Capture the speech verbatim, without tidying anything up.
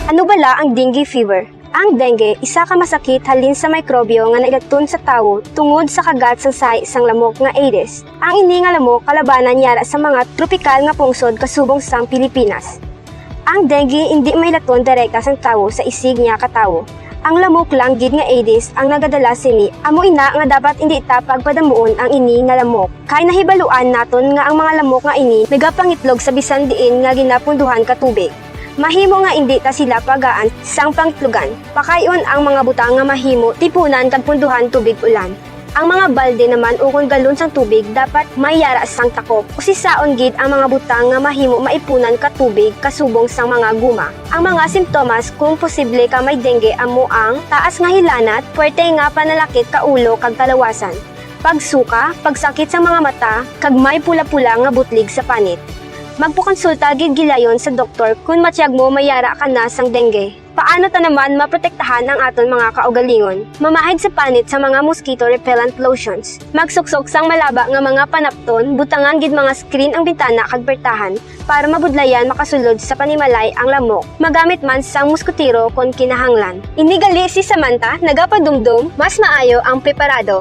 Ano bala ang dengue fever? Ang dengue isa ka masakit halin sa mikrobyo nga nailaton sa tawo tungod sa kagat sang sahi sang lamok nga Aedes. Ang ini nga lamok kalabanan yara sa mga tropikal nga pungsod kasubong sang Pilipinas. Ang dengue indi mailaton direkta sang tawo sa isig niya ka tawo. Ang lamok lang gid nga Aedes ang nagadala sini. Amo ina nga dapat indi ta pagpadamuon ang ini nga lamok, kay nahibaluan naton nga ang mga lamok nga ini nagapangitlog sa bisan diin nga ginapunduhan ka tubig. Mahimo nga indi ta sila pagaan sang pangitlogan. Pakayon ang mga butang nga mahimo tipunan kag punduhan tubig ulan. Ang mga balde naman ukon galon sang tubig dapat may yara sang takop. Usisaon gid ang mga butang nga mahimo maipunan ka tubig kasubong sang mga guma. Ang mga simptomas kung posible ka may dengue amo ang taas nga hilanat, puwerte nga panalakit ka ulo kag talawasan, pagsuka, pagsakit sang mga mata, kag may pula-pula nga butlig sa panit. Magpakonsulta gid gilayon sa doktor kon matiyag mo may yara ka na sang dengue. Paano ta naman maprotektahan ang aton mga kaugalingon? Mamahid sa panit sa mga mosquito repellent lotions. Magsuksok sang malaba nga mga panapton, butangan gid mga screen ang bintana kag pertahan para mabudlayan makasulod sa panimalay ang lamok. Magamit man sang muskotero kon kinahanglan. Ini gali si Samantha nagapadumdom, mas maayo ang preparado.